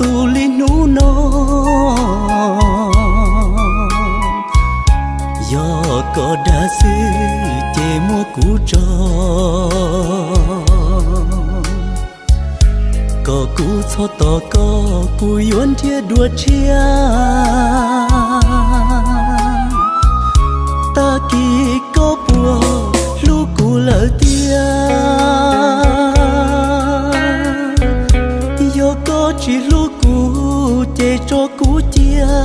tus li hnub no. Yog koj dag xwb ces muab kuv tso, kom kuv txhob tos koj, kuv yuav nrhiav dua tshiab. Tag kis koj puas hlub kuv lawm tiag? Yog koj tsis hlub kuv ces tso kuv cia,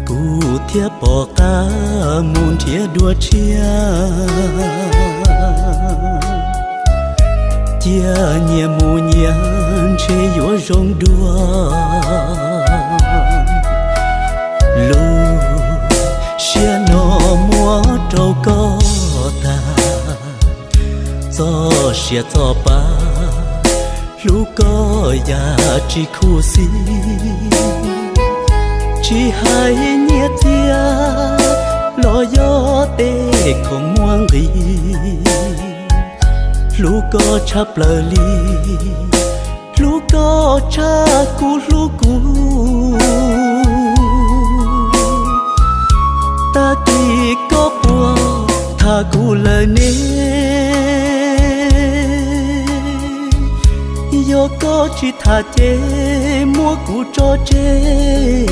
kuv thiaj pom qab mus nrhiav dua tshiab. Cia nyias mus nyias ntshe yuav zoo dua. Lub siab no muab rau koj tag, txoj sia txoj pa hlub koj yam tsis khuv xim. Tsis hais nyiaj txiag los yog tej khoom muaj nqis, hlub koj tshaj plaws li, hlub koj tshaj kuv hlub kuv. Tag kis koj puas tham kuv lawm ne? Yog koj tsis tham ces muab kuv tso tseg,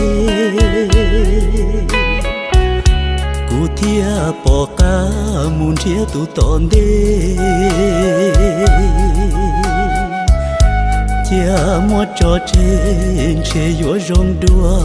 kuv thiaj pom qab mus nrhiav tus tom ntej. Cia muab tso tseg ntshe yuav zoo dua.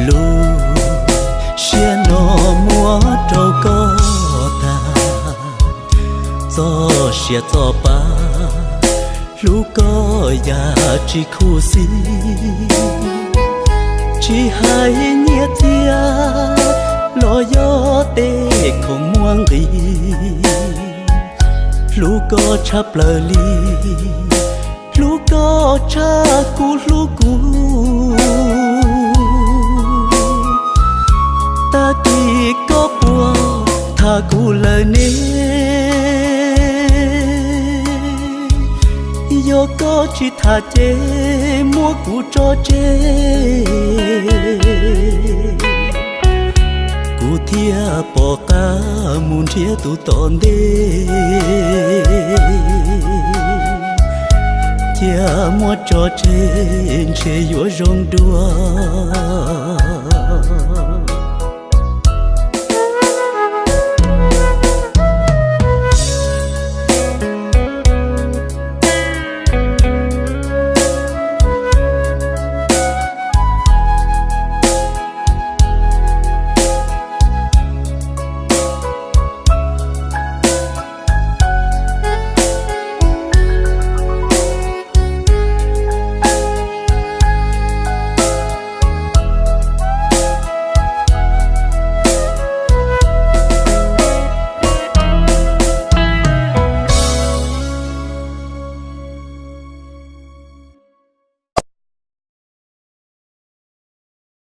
Lub siab no muab rau koj tag, txoj sia txoj pa hlub koj yam tsis khuv xim. Tsis hais nyiaj txiag los yog tej khoom muaj nqis, hlub koj tshaj plaws li, hlub koj tshaj kuv hlub kuv. Tag kis koj puas tham kuv lawm ne? Yog koj tsis tham ces muab kuv tso tseg, kuv thiaj pom qab mus nrhiav tus tom ntej. Cia muab tso tseg ntshe yuav zoo dua.